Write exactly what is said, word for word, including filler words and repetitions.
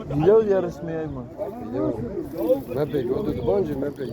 Video ya resmiyayma. Yo. Me pek, o da bancı me pek.